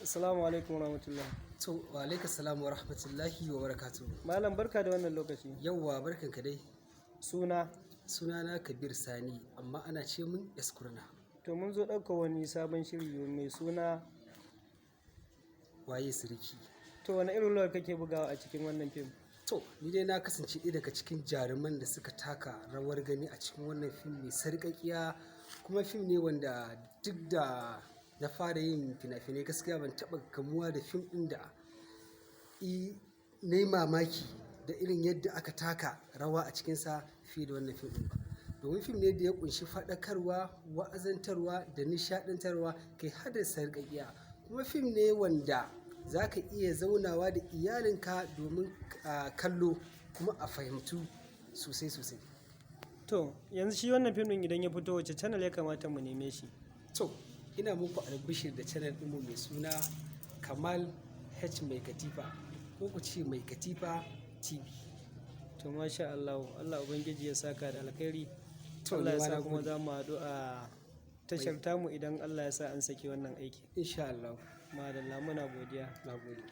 Assalamu alaikum warahmatullah. To, wa alaikas salam wa rahmatullahi wa barakatuhu. Malam, barka da wannan lokaci. Yawwa, barkanka dai. Suna? Sunana Kabir Sani, amma ana ce min Eskurna. To, mun zo ɗauka wani sabon shiri mai suna Waye Siriki. To, wani irin rawar kake bugawa a cikin wannan fim? To, ni dai na kasance ɗaya daga cikin jaruman da suka taka rawar gani a cikin wannan fim mai sarƙaƙiya, kuma fim ne wanda duk da na fara yin fina-finai, gaskiya ban taɓa gamuwa da fim ɗin da na yi mamaki da irin yadda aka taka rawa a cikinsa fiye da wannan fim ɗin ba. Domin fim ne da ya ƙunshi faɗakarwa, wa'azantarwa da nishaɗantarwa, kai har da sarƙaƙiya. Kuma fim ne wanda za ka iya zaunawa da iyalinka domin kallo kuma a fahimtu sosai sosai. To, yanzu shi wannan fim ɗin idan ya fito, wace channel ya kamata mu neme shi? To, ina muku albishir da channel ɗinmu mai suna Kamal H Mai Katifa, ko ku ce Mai Katifa TV. To, masha Allah, Allah Ubangiji ya saka da alkhairi. To, Allah ni ya ma sa na kuma gode. za mu haɗu a tashar tamu idan Allah ya sa an saki wannan aiki. Insha Allah. Madalla, muna godiya. Na gode.